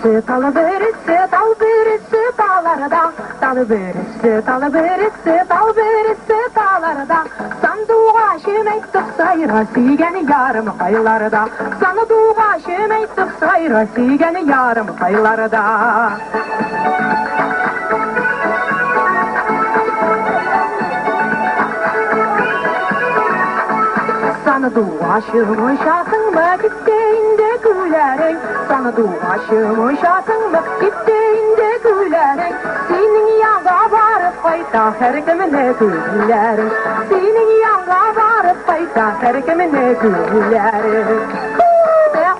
бөресе, тал бөресе, тал бөресе таларда. Тал бөресе, тал бөресе, тал бөресе таларда. Сандугачым әйтеп сайра, сөйгән ярым кайларда. Сандугачым әйтеп сайра, сөйгән ярым кайларда. Сандугачым очасыңмы, китте инде күләрең. Сандугачым очасыңмы, китте инде күләрең. Синең янга барып кайта һәркемне күңелләрең. Синең янга барып кайта һәркемне күңелләрең.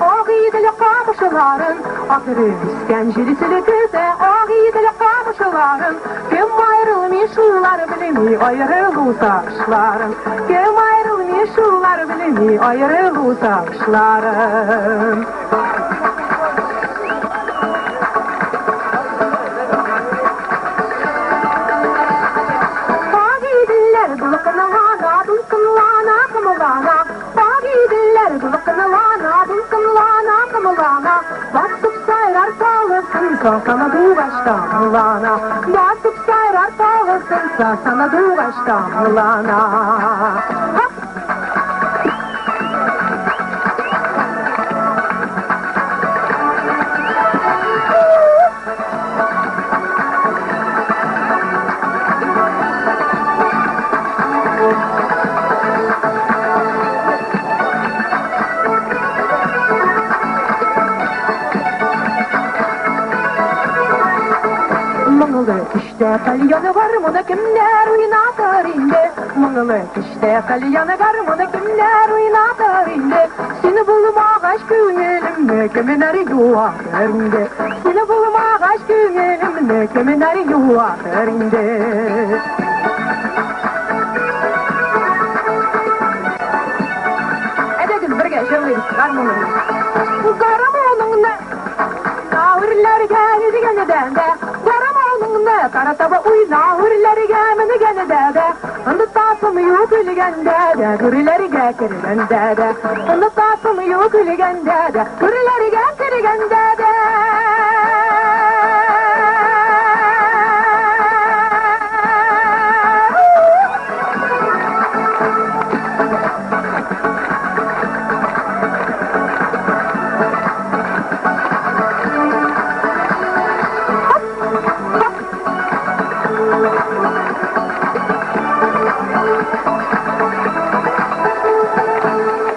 Агыйдел камышларын, акырып искән җил селкетә. Агыйдел камышларын, кем аерылмый шулар белми аерылу сагышларын. Кем аерылмый шулар белми аерылу сагышларын. Агыйделләр дулкынлана, дулкынлана, кымлана. Агыйделләр дулкынлана, дулкынлана, кымлана. Басып сайрар талысынса, сандугач тамлана. Басып сайрар талысынса, сандугач тамлана. Моңлы кичтә тальян гармуны кемнәр уйнатыр инде? Моңлы кичтә тальян гармуны кемнәр уйнатыр инде? Син булмагач күңелемне кемнәр юатыр инде? Син булмагач күңелемне кемнәр юатыр инде? Әйдәгез бергә җырлыйбыз гармунны. Гармуныңны үрләргә менгәндә дә, гармуныңны таратып уйна үрләргә менгәндә дә, онытасым юк үлгәндә дә, гүрләргә кергәндә дә, онытасым юк үлгәндә дә, гүрләргә кергәндә дә.